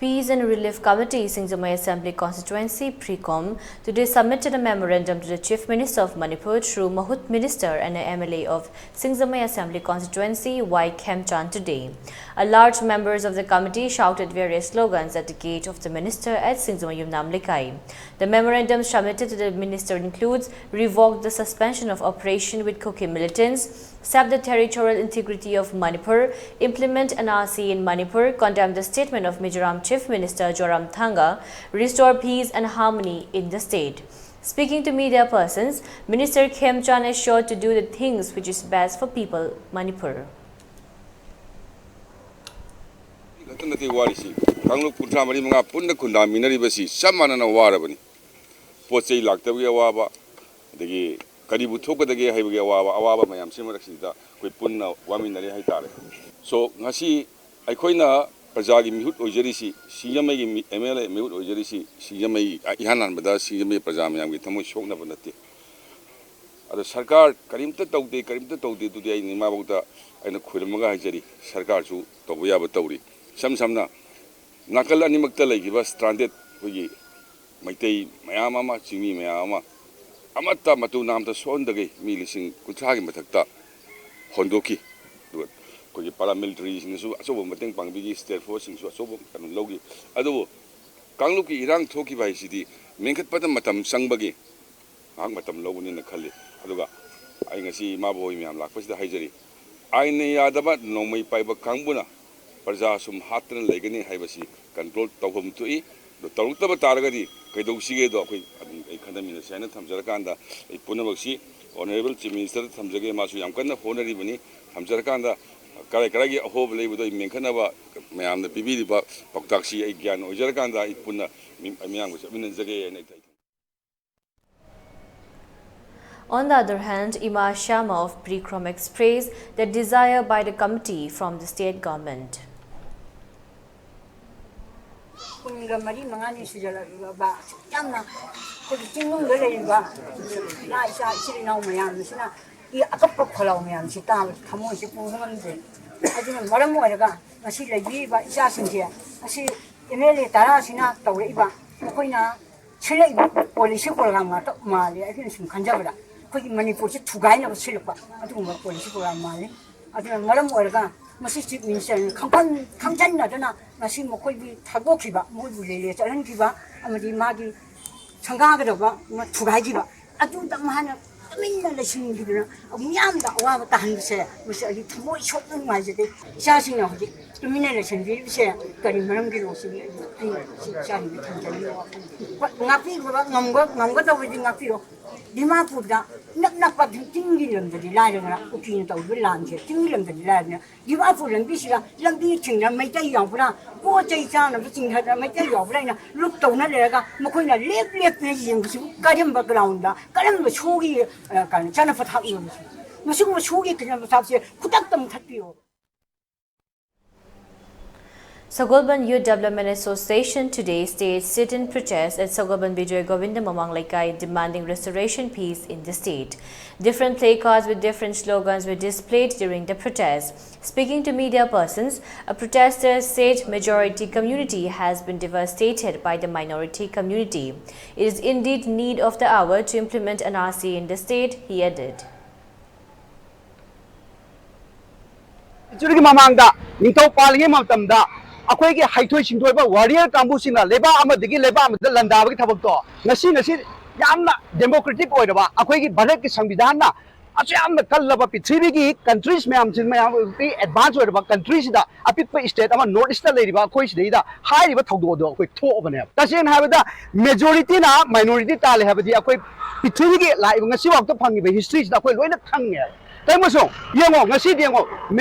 Peace and Relief Committee, Singjamei Assembly Constituency, PRECOM, today submitted a memorandum to the Chief Minister of Manipur through Mahut Minister and a M L A of Singjamei Assembly Constituency, Y Khemchand, today. A large members of the committee shouted various slogans at the gate of the minister at Singjamei Yumnam Lekai. The memorandum submitted to the minister includes: revoke the suspension of operation with Kuki militants, sap the territorial integrity of Manipur, implement N R C in Manipur, condemn the statement of Mizoram Chief Minister Zoramthanga, restore peace and harmony in the state. Speaking to media persons, Minister Khemchand assured to do the things which is best for people Manipur. ꯈꯛꯇ ꯅꯠꯇꯦ ꯋꯥꯔꯤꯁꯤ, ꯀꯥꯡꯂꯨꯞ ꯀꯨꯟꯊ꯭ꯔꯥ ꯃꯔꯤ ꯃꯉꯥ ꯄꯨꯟꯅ ꯈꯨꯟꯗꯥꯃꯤꯟꯅꯔꯤꯕꯁꯤ ꯆꯞ ꯃꯥꯟꯅꯅ ꯋꯥꯔꯕꯅꯤ꯫ ꯄꯣꯠ ꯆꯩ ꯂꯥꯛꯇꯕꯒꯤ ꯑꯋꯥꯕ, ꯑꯗꯒꯤ ꯀꯔꯤꯕꯨ ꯊꯣꯛꯀꯗꯒꯦ ꯍꯥꯏꯕꯒꯤ ꯑꯋꯥꯕ, ꯑꯋꯥꯕ ꯃꯌꯥꯝꯁꯤ ꯃꯔꯛꯁꯤꯗ ꯑꯩꯈꯣꯏ ꯄꯨꯟꯅ ꯋꯥꯃꯤꯟꯅꯔꯦ ꯍꯥꯏꯇꯥꯔꯦ꯫ So, ꯉꯁꯤ ꯑꯩꯈꯣꯏꯅ ꯄ꯭ꯔꯖꯥꯒꯤ ꯃꯤꯍꯨꯠ ꯑꯣꯏꯖꯔꯤꯁꯤ, ꯁꯤꯡꯖꯃꯩꯒꯤ ꯃꯤ-, M L A ꯃꯤꯍꯨꯠ ꯑꯣꯏꯖꯔꯤꯁꯤ, ꯁꯤꯡꯖꯃꯩ, ꯏꯍꯥꯟ ꯍꯥꯟꯕꯗ ꯁꯤꯡꯖꯃꯩ ꯄ꯭ꯔꯖꯥ ꯃꯌꯥꯝꯒꯤ ꯊꯃꯣꯏ ꯁꯣꯛꯅꯕ ꯅꯠꯇꯦ꯫ ꯑꯗꯣ ꯁꯔꯀꯥꯔ ꯀꯔꯤꯝꯇ ꯇꯧꯗꯦ, ꯀꯔꯤꯝꯇ ꯇꯧꯗꯦ꯫ ꯑꯗꯨꯗꯤ ꯑꯩꯅ ꯏꯃꯥꯕꯣꯛꯇ ꯑꯩꯅ ꯈꯣꯏꯔꯝꯃꯒ ꯍꯥꯏꯖꯔꯤ, ꯁꯔꯀꯥꯔꯁꯨ ꯇꯧꯕ ꯌꯥꯕ ꯇꯧꯔꯤ꯫ ꯏꯁꯝ ꯁꯝꯅ ꯅꯥꯀꯜ ꯑꯅꯤꯃꯛꯇ ꯂꯩꯈꯤꯕ stranded ꯑꯩꯈꯣꯏꯒꯤ ꯃꯩꯇꯩ ꯃꯌꯥꯝ ꯑꯃ, ꯆꯤꯡꯃꯤ ꯃꯌꯥꯝ ꯑꯃ, ꯑꯃꯠꯇ ꯃꯇꯨ ꯅꯥꯝꯇ ꯁꯣꯛꯍꯟꯗꯒꯩ ꯃꯤ ꯂꯤꯁꯤꯡ ꯀꯨꯟꯊ꯭ꯔꯥꯒꯤ ꯃꯊꯛꯇ ꯍꯣꯟꯗꯣꯛꯈꯤ꯫ ꯑꯗꯨꯒ ꯑꯩꯈꯣꯏꯒꯤ ꯄꯔꯥꯃꯤꯂꯤꯇꯔꯤꯁꯤꯡꯅꯁꯨ ꯑꯆꯧꯕ ꯃꯇꯦꯡ ꯄꯥꯡꯕꯤꯈꯤ, ꯁ꯭ꯇꯦꯠ ꯐꯣꯔꯁꯁꯤꯡꯁꯨ ꯑꯆꯧꯕ ꯀꯩꯅꯣ ꯂꯧꯈꯤ꯫ ꯑꯗꯨꯕꯨ ꯀꯥꯡꯂꯨꯞꯀꯤ ꯏꯔꯥꯡ ꯊꯣꯛꯈꯤꯕ ꯍꯥꯏꯁꯤꯗꯤ ꯃꯦꯟꯈꯠꯄꯗ ꯃꯇꯝ ꯆꯪꯕꯒꯤ ꯉꯥꯏꯍꯥꯛ ꯃꯇꯝ ꯂꯧꯒꯅꯤꯅ ꯈꯜꯂꯤ꯫ ꯑꯗꯨꯒ ꯑꯩ ꯉꯁꯤ ꯏꯃꯥꯕꯣꯛ ꯍꯣꯏ ꯃꯌꯥꯝ ꯂꯥꯛꯄꯁꯤꯗ ꯍꯥꯏꯖꯔꯤ, ꯑꯥꯏꯟꯅ ꯌꯥꯗꯕ ꯅꯣꯡꯃꯩ ꯄꯥꯏꯕ ꯀꯥꯡꯕꯨꯅ ꯄ꯭ꯔꯖꯥ ꯁꯨꯝ ꯍꯥꯠꯇꯅ ꯂꯩꯒꯅꯤ ꯍꯥꯏꯕꯁꯤ ꯀꯟꯇ꯭ꯔꯣꯜ ꯇꯧꯐꯝ ꯊꯣꯛꯏ꯫ ꯑꯗꯨ ꯇꯧꯔꯛꯇꯕ ꯇꯥꯔꯒꯗꯤ ꯀꯩꯗꯧꯁꯤꯒꯦꯗꯣ ꯑꯩꯈꯣꯏ ꯑꯗꯨꯝ ꯑꯩ ꯈꯟꯊꯃꯤꯟꯅꯁꯤ ꯍꯥꯏꯅ ꯊꯝꯖꯔꯀꯥꯟꯗ, ꯑꯩ ꯄꯨꯝꯅꯃꯛꯁꯤ ꯑꯣꯅꯔꯦꯕꯜ ꯆꯤꯐ ꯃꯤꯅꯤꯁꯇꯔꯗ ꯊꯝꯖꯒꯦ꯫ ꯃꯥꯁꯨ ꯌꯥꯝ ꯀꯟꯅ ꯍꯣꯠꯅꯔꯤꯕꯅꯤ꯫ ꯊꯝꯖꯔꯀꯥꯟꯗ ꯀꯔꯥꯏ ꯀꯔꯥꯏꯒꯤ ꯑꯍꯣꯕ ꯂꯩꯕꯗꯣ ꯑꯩ ꯃꯦꯟꯈꯠꯅꯕ ꯃꯌꯥꯝꯅ ꯄꯤꯕꯤꯔꯤꯕ ꯄꯥꯎꯇꯥꯛꯁꯤ ꯑꯩ ꯒ꯭ꯌꯥꯟ ꯑꯣꯏꯖꯔꯀꯥꯟꯗ ꯑꯩ ꯄꯨꯟꯅ ꯃꯤ-, ꯃꯤꯌꯥꯝꯒ ꯆꯠꯃꯤꯟꯅꯖꯒꯦ ꯍꯥꯏꯅ ꯑꯩ On the other hand, Ima Shyama of Pre-Crom expressed the desire by the committee from the state government. ꯀꯨꯟꯒ ꯃꯔꯤ ꯃꯉꯥꯅꯤ ꯁꯨꯖꯜꯂꯛꯂꯕ ꯌꯥꯝꯅ ꯑꯩꯈꯣꯏꯒꯤ ꯆꯤꯡꯅꯨꯡꯗ ꯂꯩꯔꯤꯕ ꯏꯃꯥ ꯏꯆꯥ ꯏꯆꯤꯜ ꯏꯅꯥꯎ ꯃꯌꯥꯝꯁꯤꯅ ꯏ ꯑꯀꯞꯄ ꯈꯣꯜꯂꯥꯎ ꯃꯌꯥꯝꯁꯤ ꯇꯥꯕꯗ ꯊꯃꯣꯏꯁꯦ ꯄꯨꯕ ꯉꯝꯗ꯭ꯔꯦ꯫ ꯑꯗꯨꯅ ꯃꯔꯝ ꯑꯣꯏꯔꯒ ꯉꯁꯤ ꯂꯩꯕꯤꯔꯤꯕ ꯏꯆꯥꯁꯤꯡꯁꯦ, ꯉꯁꯤ ꯑꯦꯝ ꯑꯦꯜ ꯑꯦ ꯇꯔꯥꯁꯤꯅ ꯇꯧꯔꯛꯏꯕ, ꯃꯈꯣꯏꯅ ꯁꯤꯜꯂꯛꯏꯕ ꯄꯣꯂꯤꯁꯤ ꯄ꯭ꯔꯣꯒ꯭ꯔꯥꯝ ꯉꯥꯛꯇ ꯃꯥꯜꯂꯦ꯫ ꯑꯩꯈꯣꯏꯅ ꯁꯨꯝ ꯈꯟꯖꯕꯗ ꯑꯩꯈꯣꯏꯒꯤ ꯃꯅꯤꯄꯨꯔꯁꯤ ꯊꯨꯒꯥꯏꯅꯕ ꯁꯤꯜꯂꯛꯄ ꯑꯗꯨꯒꯨꯝꯕ ꯄꯣꯂꯤꯁꯤ ꯄ꯭ꯔꯣꯒ꯭ꯔꯥꯝ ꯃꯥꯜꯂꯤ꯫ ꯑꯗꯨꯅ ꯃꯔꯝ ꯑꯣꯏꯔꯒ ꯃꯁꯤ ꯆꯤꯐ ꯃꯤꯅꯤꯁꯇꯔꯅ ꯈꯪꯈꯟ-, ꯈꯪꯖꯟꯅꯗꯅ ꯉꯁꯤ ꯃꯈꯣꯏꯒꯤ ꯊꯥꯗꯣꯛꯈꯤꯕ, ꯃꯣꯏꯕꯨ ꯂꯦꯂꯦ ꯆꯠꯍꯟꯈꯤꯕ ꯑꯃꯗꯤ ꯃꯥꯒꯤ ꯁꯪꯒꯥꯒꯗꯕ ꯑꯃ ꯊꯨꯒꯥꯏꯈꯤꯕ, ꯑꯗꯨꯗ ꯃꯥꯅ ꯇꯨꯃꯤꯟꯅ ꯂꯩꯁꯤꯟꯈꯤꯗꯅ ꯑꯃꯨꯛ ꯌꯥꯝꯅ ꯑꯋꯥꯕ ꯇꯥꯍꯟꯕꯁꯦ, ꯃꯁꯤ ꯑꯩ ꯊꯃꯣꯏ ꯁꯣꯛꯅ ꯅꯨꯡꯉꯥꯏꯖꯗꯦ꯫ ꯏꯆꯥꯁꯤꯡꯅ ꯍꯧꯖꯤꯛ ꯇꯨꯃꯤꯟꯅ ꯂꯩꯁꯤꯟꯕꯤꯔꯤꯕꯁꯦ ꯀꯔꯤ ꯃꯔꯝꯒꯤꯅꯣ ꯁꯤꯅꯤ ꯑꯩꯅ, ꯑꯩꯅ ꯁꯤ ꯏꯆꯥꯁꯤꯡꯗ ꯊꯝꯖꯅꯤꯡꯕ ꯋꯥꯐꯝ꯫ ꯍꯣꯏ, ꯉꯥꯛꯄꯤꯕ ꯉꯝꯒ-, ꯉꯝꯒꯗꯧꯕꯗꯤ ꯉꯥꯛꯄꯤꯔꯣ꯫ ꯗꯤꯃꯥꯄꯨꯔꯗ ꯏꯅꯛ ꯅꯛꯄ ꯆꯤꯡꯒꯤ ꯂꯝꯗꯗꯤ ꯂꯥꯏꯔꯗꯅ, ꯀꯨꯀꯤꯅ ꯇꯧꯔꯤꯕ ꯂꯥꯟꯁꯦ ꯆꯤꯡꯒꯤ ꯂꯝꯗꯗꯤ ꯂꯥꯏꯔꯗꯅ, ꯗꯤꯃꯥꯄꯨꯔ ꯂꯝꯕꯤꯁꯤꯗ ꯂꯝꯕꯤ ꯊꯤꯡꯗꯅ ꯃꯩꯇꯩ ꯌꯥꯎꯕ꯭ꯔꯥ, ꯄꯣꯠ ꯆꯩ ꯆꯥꯅꯕ ꯆꯤꯡꯊꯗꯅ ꯃꯩꯇꯩ ꯌꯥꯎꯕ꯭ꯔꯥ ꯍꯥꯏꯅ ꯂꯨꯞ ꯇꯧꯅ ꯂꯩꯔꯒ ꯃꯈꯣꯏꯅ ꯂꯦꯞ ꯂꯦꯞꯇꯅ ꯌꯦꯡꯕꯁꯤꯕꯨ ꯀꯔꯝꯕ ꯒ꯭ꯔꯥꯎꯟꯗ, ꯀꯔꯝꯕ ꯁꯣꯒꯤ, ꯑ, ꯀꯩꯅꯣ, ꯆꯠꯅ ꯄꯊꯥꯞꯅꯣ ꯃꯁꯤ? ꯃꯁꯤꯒꯨꯝꯕ ꯁꯣꯒꯤ ꯆꯠꯅ ꯄꯊꯥꯞꯁꯦ ꯈꯨꯗꯛꯇ ꯃꯨꯊꯠꯄꯤꯌꯣ꯫ Sagolband Youth Development Association today staged sit-in protest at Sagolband Bijoy Govinda Mamang Leikai, demanding restoration peace in the state. Different placards with different slogans were displayed during the protest. Speaking to media persons, a protester said majority community has been devastated by the minority community. It is indeed need of the hour to implement N R C in the state, he added. ꯁꯦꯟꯆꯨꯔꯤꯒꯤ ꯃꯃꯥꯡꯗ ꯅꯤꯡꯊꯧ ꯄꯥꯜꯂꯤꯉꯩ ꯃꯇꯝꯗ ꯑꯩꯈꯣꯏꯒꯤ ꯍꯩꯊꯣꯏ ꯁꯤꯡꯊꯣꯏꯕ warrior ꯀꯥꯡꯕꯨꯁꯤꯡꯅ ꯂꯩꯕꯥꯛ ꯑꯃꯗꯒꯤ ꯂꯩꯕꯥꯛ ꯑꯃꯗ ꯂꯥꯟꯗꯥꯕꯒꯤ ꯊꯕꯛꯇꯣ ꯉꯁꯤ ꯉꯁꯤ ꯌꯥꯝꯅ ꯗꯦꯃꯣꯀ꯭ꯔꯦꯇꯤꯛ ꯑꯣꯏꯔꯕ ꯑꯩꯈꯣꯏꯒꯤ ꯚꯥꯔꯠꯀꯤ ꯁꯪꯕꯤꯙꯥꯟꯅ ꯑꯁꯨꯛ ꯌꯥꯝꯅ ꯀꯜꯂꯕ ꯄ꯭ꯔꯤꯊꯤꯕꯤꯒꯤ ꯀꯟꯇ꯭ꯔꯤꯁ ꯃꯌꯥꯝꯁꯤ ꯃꯌꯥꯝ ꯑꯦꯗꯚꯥꯟꯁ ꯑꯣꯏꯔꯕ ꯀꯟꯇ꯭ꯔꯤꯁꯤꯗ ꯑꯄꯤꯛꯄ ꯏꯁꯇꯦꯠ ꯑꯃ ꯅꯣꯔꯠ ꯏꯁꯇ ꯂꯩꯔꯤꯕ ꯑꯩꯈꯣꯏ ꯁꯤꯗꯩꯗ ꯍꯥꯏꯔꯤꯕ ꯊꯧꯗꯣꯛ ꯑꯗꯣ ꯑꯩꯈꯣꯏ ꯊꯣꯛꯑꯕꯅꯦꯕ꯫ ꯇꯁꯦꯡꯅ ꯍꯥꯏꯕꯗ ꯃꯦꯖꯣꯔꯤꯇꯤꯅ ꯃꯥꯏꯅꯣꯔꯤꯇꯤ ꯇꯥꯜꯂꯦ ꯍꯥꯏꯕꯗꯤ ꯑꯩꯈꯣꯏ ꯄ꯭ꯔꯤꯊꯤꯕꯤꯒꯤ ꯂꯥꯛꯏꯕ ꯉꯁꯤꯐꯥꯎꯗ ꯐꯪꯉꯤꯕ ꯍꯤꯁꯇ꯭ꯔꯤꯁꯤꯗ ꯑꯩꯈꯣꯏ ꯂꯣꯏꯅ ꯈꯪꯉꯦꯕ꯫ ꯀꯩꯃꯁꯨ ꯌꯦꯡꯉꯣ, ꯉꯁꯤꯗꯤ ꯌꯦꯡꯉꯣ,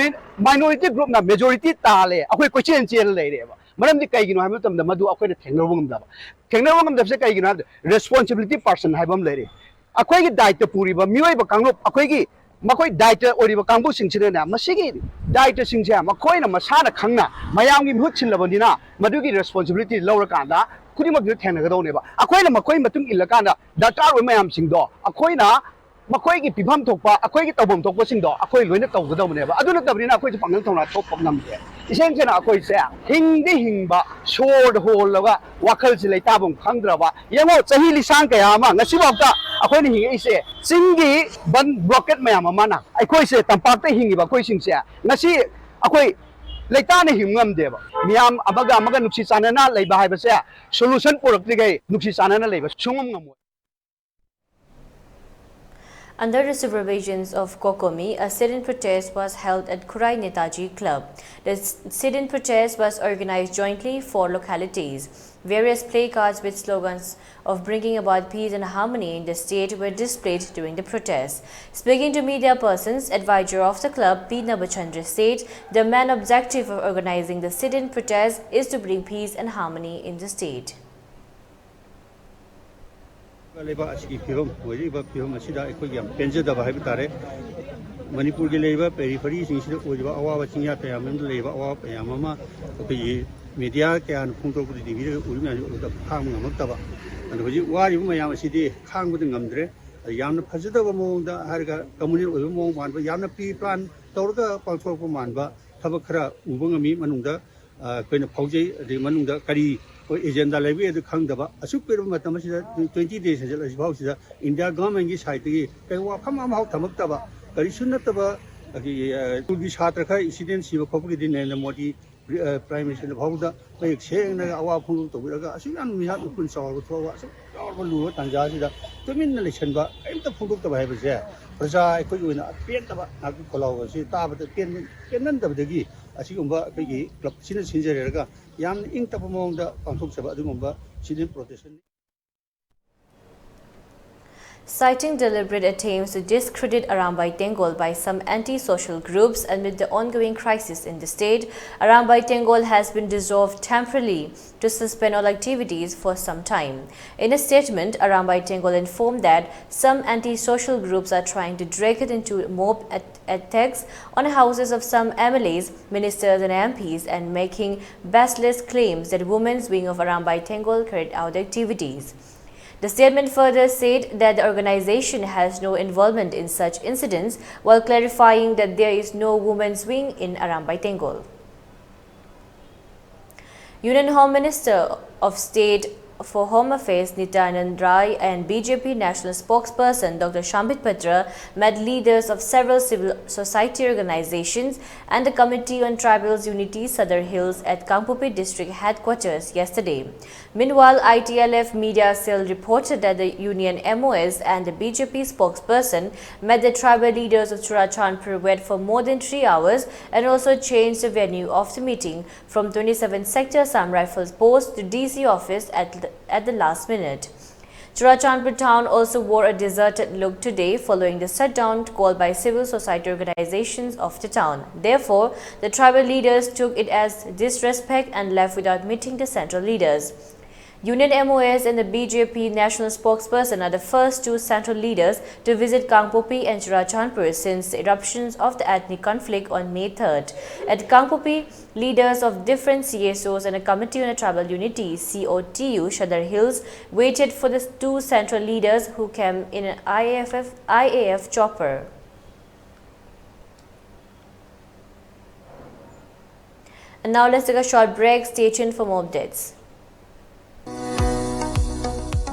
ꯃꯥꯏꯅꯣꯔꯤꯇꯤ ꯒ꯭ꯔꯨꯞꯅ ꯃꯦꯖꯣꯔꯤꯇꯤ ꯇꯥꯜꯂꯦ, ꯑꯩꯈꯣꯏ ꯀꯣꯏꯆꯦꯟ ꯆꯦꯜ ꯂꯩꯔꯦꯕ꯫ ꯃꯔꯝꯗꯤ ꯀꯩꯒꯤꯅꯣ ꯍꯥꯏꯕ ꯃꯇꯝꯗ ꯃꯗꯨ ꯑꯩꯈꯣꯏꯅ ꯊꯦꯡꯅꯔꯨꯕ ꯉꯝꯗꯕ꯫ ꯊꯦꯡꯅꯔꯨꯕ ꯉꯝꯗꯕꯁꯦ ꯀꯩꯒꯤꯅꯣ ꯍꯥꯏꯕꯗ ꯔꯦꯁꯄꯣꯟꯁꯤꯕꯤꯂꯤꯇꯤ ꯄꯥꯔꯁꯟ ꯍꯥꯏꯕ ꯑꯃ ꯂꯩꯔꯤ꯫ ꯑꯩꯈꯣꯏꯒꯤ ꯗꯥꯏꯇ ꯄꯨꯔꯤꯕ ꯃꯤꯑꯣꯏꯕ ꯀꯥꯡꯂꯨꯞ, ꯑꯩꯈꯣꯏꯒꯤ ꯃꯈꯣꯏ ꯗꯥꯏꯇ ꯑꯣꯏꯔꯤꯕ ꯀꯥꯡꯕꯨꯁꯤꯡꯁꯤꯅꯅꯦ, ꯃꯁꯤꯒꯤ ꯗꯥꯏꯇꯁꯤꯡꯁꯦ ꯃꯈꯣꯏꯅ ꯃꯁꯥꯅ ꯈꯪꯅ ꯃꯌꯥꯝꯒꯤ ꯃꯍꯨꯠ ꯁꯤꯜꯂꯕꯅꯤꯅ ꯃꯗꯨꯒꯤ ꯔꯦꯁꯄꯣꯟꯁꯤꯕꯤꯂꯤꯇꯤ ꯂꯧꯔꯀꯥꯟꯗ ꯈꯨꯗꯤꯡꯃꯛꯇꯨ ꯊꯦꯡꯅꯒꯗꯧꯅꯦꯕ꯫ ꯑꯩꯈꯣꯏꯅ ꯃꯈꯣꯏ ꯃꯇꯨꯡ ꯏꯜꯂꯀꯥꯟꯗ ꯗꯔꯀꯥꯔ ꯑꯣꯏꯕ ꯃꯌꯥꯝꯁꯤꯡꯗꯣ ꯑꯩꯈꯣꯏꯅ ꯃꯈꯣꯏꯒꯤ ꯄꯤꯐꯝ ꯊꯣꯛꯄ, ꯑꯩꯈꯣꯏꯒꯤ ꯇꯧꯐꯝ ꯊꯣꯛꯄꯁꯤꯡꯗꯣ ꯑꯩꯈꯣꯏ ꯂꯣꯏꯅ ꯇꯧꯒꯗꯧꯕꯅꯦꯕ꯫ ꯑꯗꯨ ꯅꯠꯇꯕꯅꯤꯅ ꯑꯩꯈꯣꯏꯁꯨ ꯄꯥꯡꯒꯜ ꯊꯧꯅꯥ ꯊꯣꯛꯄ ꯉꯝꯗꯦ꯫ ꯏꯁꯦꯡ ꯁꯦꯡꯅ ꯑꯩꯈꯣꯏꯁꯦ ꯍꯤꯡꯗꯤ ꯍꯤꯡꯕ, ꯁꯣꯔ ꯍꯣꯜꯂꯒ ꯋꯥꯈꯜꯁꯤ ꯂꯩꯇꯥꯐꯝ ꯈꯪꯗ꯭ꯔꯕ꯫ ꯌꯦꯡꯉꯣ, ꯆꯍꯤ ꯂꯤꯁꯥꯡ ꯀꯌꯥ ꯑꯃ ꯉꯁꯤꯐꯥꯎꯗ ꯑꯩꯈꯣꯏꯅ ꯍꯤꯡꯉꯛꯏꯁꯦ ꯆꯤꯡꯒꯤ ꯕꯟ ꯕ꯭ꯂꯣꯀꯦꯠ ꯃꯌꯥꯝ ꯑꯃꯅ ꯑꯩꯈꯣꯏꯁꯦ, ꯇꯝꯄꯥꯛꯇ ꯍꯤꯡꯉꯤꯕ ꯑꯩꯈꯣꯏꯁꯤꯡꯁꯦ ꯉꯁꯤ ꯑꯩꯈꯣꯏ ꯂꯩꯇꯥꯅ ꯍꯤꯡꯕ ꯉꯝꯗꯦꯕ꯫ ꯃꯤꯌꯥꯝ ꯑꯃꯒ ꯑꯃꯒ ꯅꯨꯡꯁꯤ ꯆꯥꯟꯅꯅ ꯂꯩꯕ ꯍꯥꯏꯕꯁꯦ ꯁꯣꯂꯨꯁꯟ ꯄꯨꯔꯛꯇ꯭ꯔꯤꯈꯩ ꯅꯨꯡꯁꯤ ꯆꯥꯟꯅꯅ ꯂꯩꯕ ꯁꯨꯡꯉꯝ ꯉꯝꯃꯣꯏ꯫ Under the supervisions of COCOMI, a sit-in protest was held at Khurai Netaji Club. The s- sit-in protest was organized jointly for localities. Various placards with slogans of bringing about peace and harmony in the state were displayed during the protest. Speaking to media persons, advisor of the club, P Nabachandra, said the main objective of organizing the sit-in protest is to bring peace and harmony in the state. ꯂꯩꯕꯥꯛ ꯑꯁꯤꯒꯤ ꯐꯤꯕꯝ, ꯑꯣꯏꯔꯛꯏꯕ ꯐꯤꯕꯝ ꯑꯁꯤꯗ ꯑꯩꯈꯣꯏꯒꯤ ꯌꯥꯝ ꯄꯦꯟꯖꯗꯕ ꯍꯥꯏꯕ ꯇꯥꯔꯦ꯫ ꯃꯅꯤꯄꯨꯔꯒꯤ ꯂꯩꯔꯤꯕ ꯄꯦꯔꯤꯐꯔꯤꯁꯤꯡꯁꯤꯗ ꯑꯣꯏꯔꯤꯕ ꯑꯋꯥꯕ ꯆꯤꯡꯌꯥ ꯇꯌꯥ ꯃꯌꯥꯝꯗ ꯂꯩꯔꯤꯕ ꯑꯋꯥꯕ ꯀꯌꯥ ꯑꯃ ꯑꯩꯈꯣꯏꯒꯤ ꯃꯦꯗꯤꯌꯥ ꯀꯌꯥꯅ ꯐꯣꯡꯗꯣꯛꯄꯗ ꯇꯤꯚꯤꯗ ꯎꯔꯤ ꯃꯌꯥꯝꯁꯤ ꯎꯕꯗ ꯈꯥꯡꯕ ꯉꯝꯃꯛꯇꯕ꯫ ꯑꯗꯣ ꯍꯧꯖꯤꯛ ꯋꯥꯔꯤꯕ ꯃꯌꯥꯝ ꯑꯁꯤꯗꯤ ꯈꯥꯡꯕꯗ ꯉꯝꯗ꯭ꯔꯦ꯫ ꯑꯗ ꯌꯥꯝꯅ ꯐꯖꯗꯕ ꯃꯑꯣꯡꯗ ꯍꯥꯏꯔꯒ ꯀꯝꯃꯨꯅꯦꯜ ꯑꯣꯏꯕ ꯃꯑꯣꯡ ꯃꯥꯟꯕ, ꯌꯥꯝꯅ ꯄ꯭ꯔꯤ ꯄ꯭ꯂꯥꯟ ꯇꯧꯔꯒ ꯄꯥꯡꯊꯣꯔꯛꯄ ꯃꯥꯟꯕ ꯊꯕꯛ ꯈꯔ ꯎꯕ ꯉꯝꯃꯤ꯫ ꯃꯅꯨꯡꯗ ꯑ, ꯑꯩꯈꯣꯏꯅ ꯐꯥꯎꯖꯩ꯫ ꯑꯗꯩ ꯃꯅꯨꯡꯗ ꯀꯔꯤ ꯑꯦꯖꯦꯟꯗꯥ ꯂꯩꯕꯒꯦ ꯑꯗꯨ ꯈꯪꯗꯕ, ꯑꯁꯨꯛ ꯀꯨꯏꯔꯕ ꯃꯇꯝ ꯑꯁꯤꯗ, ꯇ꯭ꯋꯦꯟꯇꯤ ꯗꯦꯖ ꯍꯦꯟꯖꯜꯂꯛꯂꯁꯤ ꯐꯥꯎꯁꯤꯗ ꯏꯟꯗꯤꯌꯥ ꯒꯚꯔꯟꯃꯦꯟꯒꯤ ꯁꯥꯏꯠꯇꯒꯤ ꯀꯔꯤ ꯋꯥꯐꯝ ꯑꯃꯐꯥꯎ ꯊꯝꯃꯛꯇꯕ, ꯀꯔꯤꯁꯨ ꯅꯠꯇꯕ, ꯑꯩꯈꯣꯏꯒꯤ, ꯑ, ꯁ꯭ꯀꯨꯜꯒꯤ ꯁꯥꯇ꯭ꯔ ꯈꯔ ꯏꯟꯁꯤꯗꯦꯟ ꯁꯤꯕ ꯈꯣꯠꯄꯒꯤꯗꯤ ꯅꯔꯦꯟꯗ꯭ꯔ ꯃꯣꯗꯤ, ꯑ, ꯄ꯭ꯔꯥꯏꯝ ꯃꯤꯅꯤꯁꯇꯔꯅ ꯐꯥꯎꯕꯗ ꯃꯌꯦꯛ ꯁꯦꯡꯅ ꯑꯋꯥ ꯐꯣꯡꯗꯣꯛ ꯇꯧꯕꯤꯔꯒ ꯑꯁꯨꯛ ꯌꯥꯝꯅ ꯃꯤꯍꯥꯠ ꯃꯤꯄꯨꯟ ꯆꯥꯎꯔꯕ ꯊꯣꯛꯑꯒ ꯑꯁꯨꯛ ꯆꯥꯎꯔꯕ ꯂꯨꯔꯕ ꯇꯥꯟꯖꯥ ꯑꯁꯤꯗ ꯇꯨꯃꯤꯟꯅ ꯂꯩꯁꯟꯕ, ꯀꯔꯤꯝꯇ ꯐꯣꯡꯗꯣꯛꯇꯕ ꯍꯥꯏꯕꯁꯦ ꯄ꯭ꯔꯖꯥ ꯑꯩꯈꯣꯏꯒꯤ ꯑꯣꯏꯅ ꯄꯦꯟꯗꯕ ꯉꯥꯛꯇ ꯈꯣꯜꯂꯥꯎ ꯑꯁꯤ ꯇꯥꯕꯗ ꯄꯦꯟ-, ꯄꯦꯟꯃꯟꯗꯕꯗꯒꯤ ꯑꯁꯤꯒꯨꯝꯕ ꯑꯩꯈꯣꯏꯒꯤ ꯀ꯭ꯂꯕꯁꯤꯅ ꯁꯤꯟꯖꯔꯒ ꯌꯥꯝꯅ ꯏꯪ ꯇꯞꯄ ꯃꯑꯣꯡꯗ ꯄꯥꯡꯊꯣꯛꯆꯕ ꯑꯗꯨꯒꯨꯝꯕ ꯁꯤꯗꯤꯟ ꯄ꯭ꯔꯣꯇꯦꯁꯟꯅꯤ꯫ Citing deliberate attempts to discredit Arambai Tenggol by some anti-social groups amid the ongoing crisis in the state, Arambai Tenggol has been dissolved temporarily to suspend all activities for some time. In a statement, Arambai Tenggol informed that some anti-social groups are trying to drag it into mob at- attacks on houses of some M L As, ministers and M Ps and making baseless claims that women's wing of Arambai Tenggol carried out the activities. The statement further said that the organization has no involvement in such incidents, while clarifying that there is no women's wing in Arambai Tenggol. Union Home Minister of State for Home Affairs Nityanand Rai and B J P National Spokesperson Doctor Sambit Patra met leaders of several civil society organizations and the Committee on Tribals Unity Sadar Hills at Kangpokpi District Headquarters yesterday. Meanwhile, I T L F media cell reported that the union M O S and the B J P spokesperson met the tribal leaders of Churachandpur West for more than three hours and also changed the venue of the meeting from twenty-seven Sector Assam Rifles Post to D C office at, at the last minute. Churachandpur town also wore a deserted look today following the shutdown called by civil society organizations of the town. Therefore, the tribal leaders took it as disrespect and left without meeting the central leaders. Union M O As and the B J P national spokesperson are the first two central leaders to visit Kangpokpi and Churachandpur since the eruptions of the ethnic conflict on May third. At Kangpokpi, leaders of different C S Os and a committee on a tribal unity, C O T U, Sadar Hills, waited for the two central leaders who came in an I F F, I A F chopper. And now let's take a short break. Stay tuned for more updates.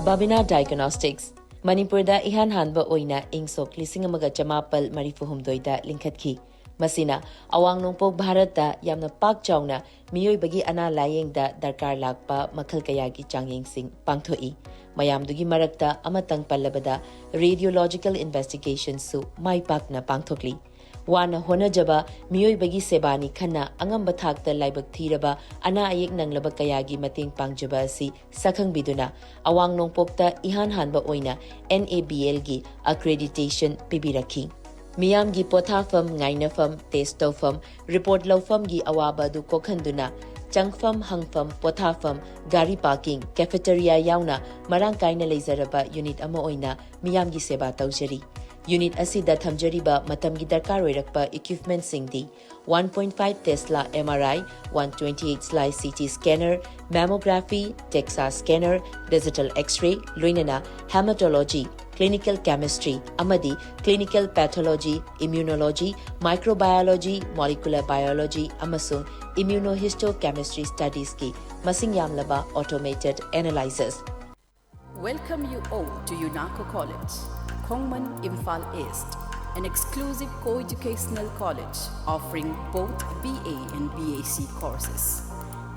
Babina Diagnostics, ꯃꯅꯤꯄꯨꯔꯗ ꯏꯍꯥꯟ ꯍꯥꯟꯕ ꯑꯣꯏꯅ ꯏꯪ ꯁꯣꯛ ꯂꯤꯁꯤꯡ ꯑꯃꯒ ꯆꯃꯥꯄꯜ ꯃꯔꯤꯐꯨ ꯍꯨꯝꯗꯣꯏꯗ ꯂꯤꯡꯈꯠꯈꯤ꯫ ꯃꯁꯤꯅ ꯑꯋꯥꯡ ꯅꯣꯡꯄꯣꯛ ꯚꯥꯔꯠꯇ ꯌꯥꯝꯅ ꯄꯥꯛ ꯆꯥꯎꯅ ꯃꯤꯑꯣꯏꯕꯒꯤ ꯑꯅꯥ ꯂꯥꯌꯦꯡꯗ ꯗꯔꯀꯥꯔ ꯂꯥꯛꯄ ꯃꯈꯜ ꯀꯌꯥꯒꯤ ꯆꯥꯡꯌꯦꯡꯁꯤꯡ ꯄꯥꯡꯊꯣꯛꯏ꯫ ꯃꯌꯥꯝꯗꯨꯒꯤ ꯃꯔꯛꯇ ꯑꯃꯇꯪ ꯄꯜꯂꯕꯗ, radiological investigationꯁꯨ ꯃꯥꯏ ꯄꯥꯛꯅ ꯄꯥꯡꯊꯣꯛꯂꯤ꯫ ꯋꯥꯅ ꯍꯣꯠꯅꯖꯕ ꯃꯤꯑꯣꯏꯕꯒꯤ ꯁꯦꯕꯥꯅꯤ ꯈꯟꯅ ꯑꯉꯝꯕ ꯊꯥꯛꯇ ꯂꯥꯏꯕꯛ ꯊꯤꯔꯕ ꯑꯅꯥ ꯑꯌꯦꯛ ꯅꯪꯂꯕ ꯀꯌꯥꯒꯤ ꯃꯇꯦꯡ ꯄꯥꯡꯖꯕ ꯑꯁꯤ ꯁꯛꯈꯪꯕꯤꯗꯨꯅ ꯑꯋꯥꯡ ꯅꯣꯡꯄꯣꯛꯇ ꯏꯍꯥꯟ ꯍꯥꯟꯕ ꯑꯣꯏꯅ N A B Lꯒꯤ accreditation ꯄꯤꯕꯤꯔꯛꯈꯤ꯫ ꯃꯤꯌꯥꯝꯒꯤ ꯄꯣꯊꯥꯐꯝ, ꯉꯥꯏꯅꯐꯝ, test ꯇꯧꯐꯝ, report ꯂꯧꯐꯝꯒꯤ ꯑꯋꯥꯕ ꯑꯗꯨ ꯀꯣꯛꯍꯟꯗꯨꯅ ꯆꯪꯐꯝ, ꯍꯪꯐꯝ, ꯄꯣꯊꯥꯐꯝ, ꯒꯥꯔꯤ parking, cafeteria ꯌꯥꯎꯅ ꯃꯔꯥꯡ ꯀꯥꯏꯅ ꯂꯩꯖꯔꯕ unit ꯑꯃ ꯑꯣꯏꯅ ꯃꯤꯌꯥꯝꯒꯤ ꯁꯦꯕꯥ ꯇꯧꯖꯔꯤ꯫ Unit ꯑꯁꯤꯗ ꯊꯝꯖꯔꯤꯕ ꯃꯇꯝꯒꯤ ꯗꯔꯀꯥꯔ ꯑꯣꯏꯔꯛꯄ equipmentꯁꯤꯡꯗꯤ one point five Tesla M R I, one twenty-eight slice C T scanner, mammography, DEXA scanner, digital X-ray, ꯂꯣꯏꯅꯅ hematology, clinical chemistry ꯑꯃꯗꯤ clinical pathology, immunology, microbiology, molecular biology ꯑꯃꯁꯨꯡ immunohistochemistry studiesꯀꯤ ꯃꯁꯤꯡ ꯌꯥꯝꯂꯕ automated analyzers꯫ Welcome you all to UNACO College, Khongman, Imphal East, an exclusive co-educational college offering both B A and B A C courses.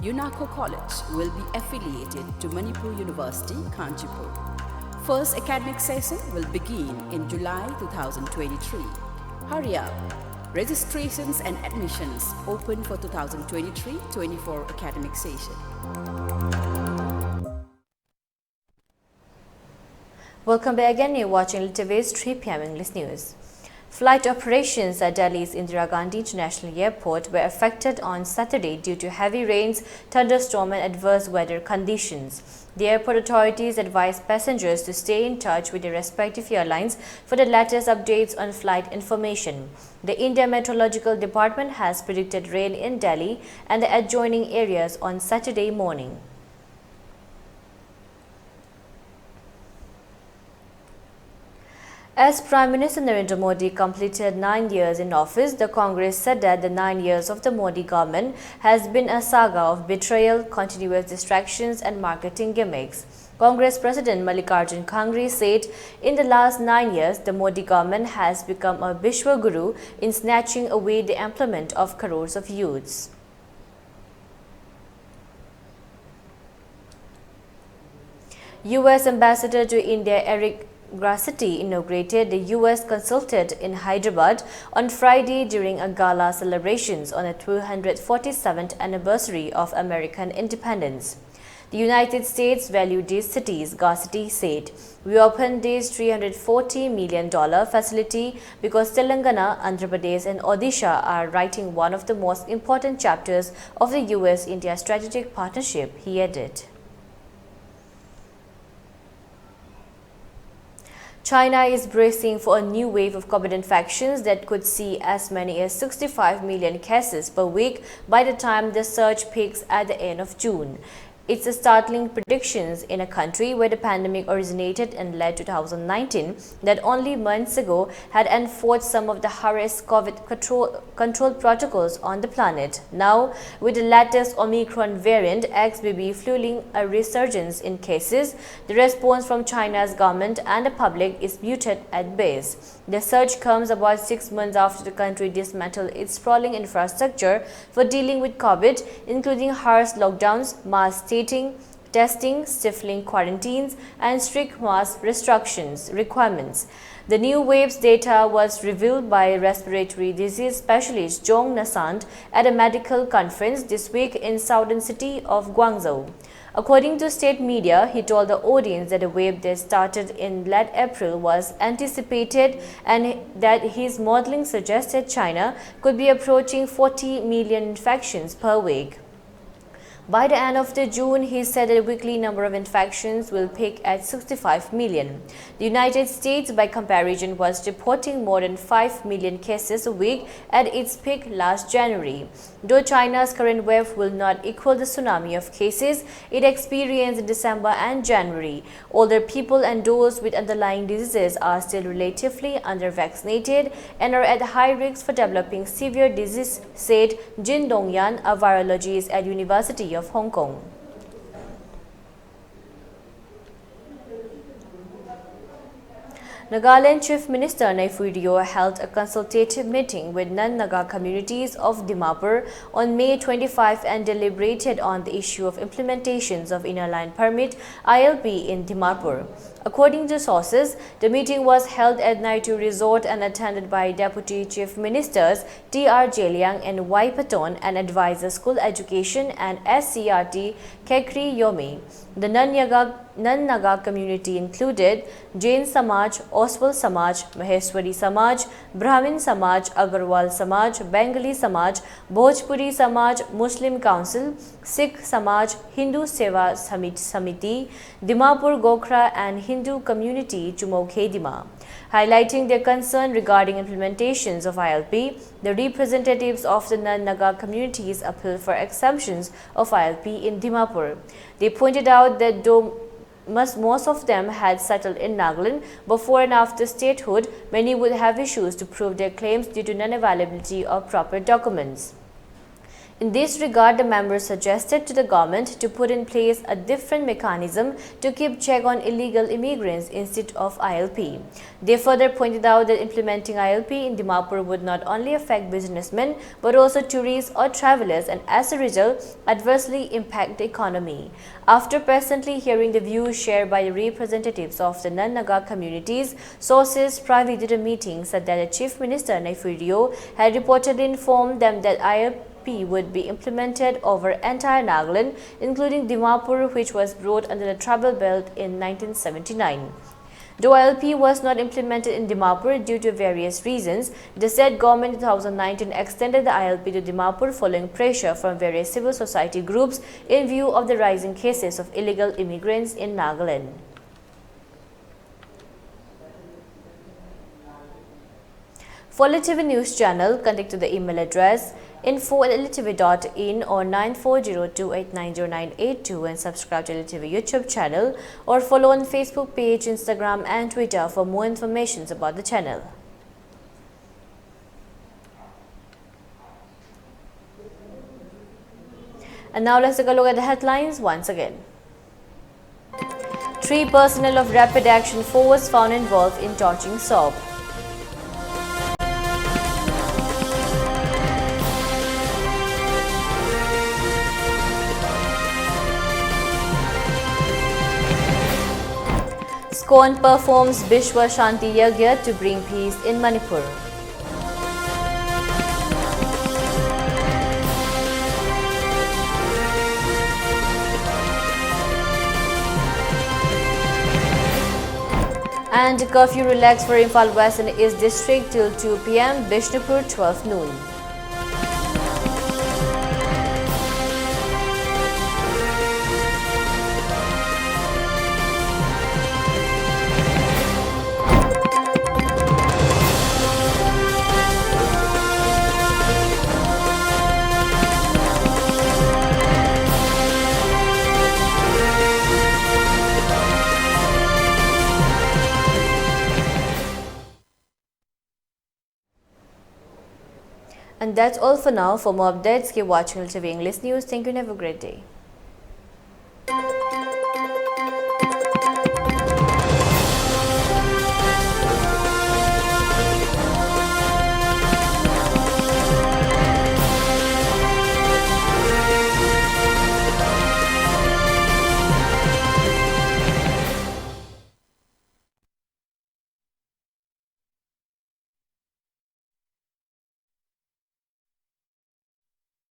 UNACO College will be affiliated to Manipur University, Kanchanpur. First academic session will begin in July two thousand twenty-three. Hurry up! Registrations and admissions open for two thousand twenty-three twenty-four academic session. Welcome back again. You're watching Little Waves three P M English News. Flight operations at Delhi's Indira Gandhi International Airport were affected on Saturday due to heavy rains, thunderstorm, and adverse weather conditions. The airport authorities advised passengers to stay in touch with their respective airlines for the latest updates on flight information. The India Meteorological Department has predicted rain in Delhi and the adjoining areas on Saturday morning. As Prime Minister Narendra Modi completed nine years in office, the Congress said that the nine years of the Modi government has been a saga of betrayal, continuous distractions, and marketing gimmicks. Congress President Mallikarjun Kharge said, "In the last nine years, the Modi government has become a Bishwa Guru in snatching away the employment of crores of youths." U S Ambassador to India Eric Garcetti inaugurated the U S consulate in Hyderabad on Friday during a gala celebrations on the two hundred forty-seventh anniversary of American independence. "The United States value these cities," Garcetti said. "We opened this three hundred forty million dollar facility because Telangana, Andhra Pradesh, and Odisha are writing one of the most important chapters of the U S India strategic partnership," he added. China is bracing for a new wave of COVID infections that could see as many as sixty-five million cases per week by the time the surge peaks at the end of June. It's a startling predictions in a country where the pandemic originated and led two thousand nineteen, that only months ago had enforced some of the harshest COVID control, control protocols on the planet. Now, with the latest Omicron variant X B B fueling a resurgence in cases, the response from China's government and the public is muted at best. The surge comes about six months after the country dismantled its sprawling infrastructure for dealing with COVID, including harsh lockdowns, mask stating, testing, stifling quarantines, and strict mask restrictions requirements. The new wave's data was revealed by respiratory disease specialist Zhong Nasant at a medical conference this week in southern city of Guangzhou. According to state media, he told the audience that the wave that started in late April was anticipated and that his modeling suggested China could be approaching forty million infections per week. By the end of the June, he said the weekly number of infections will peak at sixty-five million. The United States, by comparison, was reporting more than five million cases a week at its peak last January. Though China's current wave will not equal the tsunami of cases it experienced in December and January, older people and those with underlying diseases are still relatively under-vaccinated and are at high risk for developing severe disease, said Jin Dongyan, a virologist at University of Hong Kong. Nagaland Chief Minister Neiphiu Rio held a consultative meeting with non-Naga communities of Dimapur on May twenty-five and deliberated on the issue of implementations of Inner Line Permit, I L P, in Dimapur. According to sources, the meeting was held at Naitu Resort and attended by Deputy Chief Ministers T R Zeliang and Y Patton and advisor School Education and S C R T Kekri Yomi. The non-Naga, non-Naga community included Jain Samaj, Oswal Samaj, Maheshwari Samaj, Brahmin Samaj, Agarwal Samaj, Bengali Samaj, Bhojpuri Samaj, Muslim Council, Sikh Samaj, Hindu Seva Samit- Samiti, Dimapur Gokhra and Hindu community Chumoukhedima. Highlighting their concern regarding implementations of I L P, the representatives of the non-Naga communities appealed for exemptions of I L P in Dimapur. They pointed out that though must, most of them had settled in Nagaland before and after statehood, many would have issues to prove their claims due to non-availability of proper documents. In this regard, the members suggested to the government to put in place a different mechanism to keep check on illegal immigrants instead of I L P. They further pointed out that implementing I L P in Dimapur would not only affect businessmen but also tourists or travelers, and as a result, adversely impact the economy. After patiently hearing the views shared by the representatives of the non-Naga communities, sources privy to the meeting said that the Chief Minister Neiphiu Rio had reportedly informed them that I L P P would be implemented over entire Nagaland, including Dimapur, which was brought under the tribal belt in nineteen seventy-nine. Though I L P was not implemented in Dimapur due to various reasons, the said government in two thousand nineteen extended the I L P to Dimapur following pressure from various civil society groups in view of the rising cases of illegal immigrants in Nagaland. For L T V News Channel, contact to the email address info at L T V dot in or nine four zero two eight nine zero nine eight two and subscribe to L T V YouTube channel or follow on Facebook page, Instagram and Twitter for more informations about the channel. And now let's take a look at the headlines once again. Three personnel of Rapid Action Force found involved in torching soap. ISKCON performs Bishwa Shanti Yagya to bring peace in Manipur. And curfew relaxed for Imphal West and East District till two p.m., Bishnupur twelve noon. And that's all for now. For more updates, keep watching L T V English News. Thank you and have a great day.